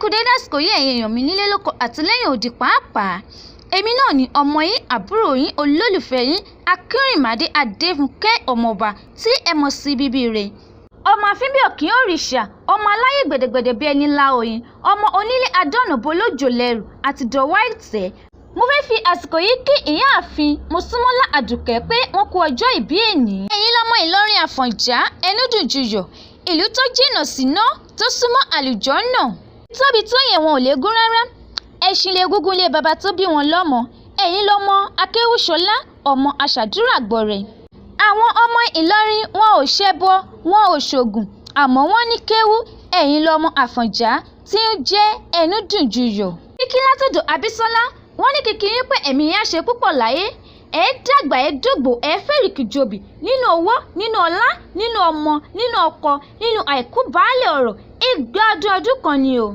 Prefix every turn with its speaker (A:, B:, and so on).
A: Kú dédé àsìkò yìí, ẹ̀yin èèyàn mi nílé lóko àti lẹ́yìn odi pàápàá. Èmi náà ni ọmọ yín, àbúrò yín, olólùfẹ́ yín, Akínrìnmádé Adéfúnkẹ́, ọmọọba tí ẹ mọ̀ sí bíbí rẹ̀, ọmọ àfínbí òkín òrìṣà, ọmọ aláyè gbẹ̀dẹ̀gbẹ̀dẹ̀ bíi ẹni la oyin, ọmọ onílé adọ́nàbólójò lẹ́rù àti dọ̀wọ́ ìtẹ́. Mo fẹ́ fi àsìkò yìí kí ìyáàfin Mosúnmọ́lá Àdùkẹ́ pé wọ́n kú ọjọ́ ìbí èní. Ẹ̀yin lọ́mọ Ìlọrin Àfọ̀njá, ẹnúdùnjúyọ̀, ìlú tó jìnnà síná tó súnmọ́ àlùjọ́nnà. Tóbi tó yẹn, wọn ò léegun rárá, ẹṣin legúngún lé baba tó bí wọn lọ́mọ. Ẹ̀yin lọ́mọ Akéwúsọlá, ọmọ aṣàdúrà gbọrẹ. Àwọn ọmọ Ìlọrin, wọn ò ṣẹbọ, wọn ò ṣoògùn, àmọ́ wọ́n ní kéwú. Ẹ̀yin lọ́mọ Àfọ̀njá tí ń jẹ́ ẹnúdùnjúyọ̀. Kíkí látọ̀dọ̀ Abisola, wọ́n ní kìkì yín pé ẹ̀mí yín á ṣe púpọ̀ láyé, ẹ dàgbà, ẹ dògbò, ẹ fẹ́rìkì jòbì nínú owó, nínú ọlá, nínú ọmọ, nínú ọkọ, nínú àìkú baálé ọ̀rọ̀. Igba ọdún ọdún kan ni o.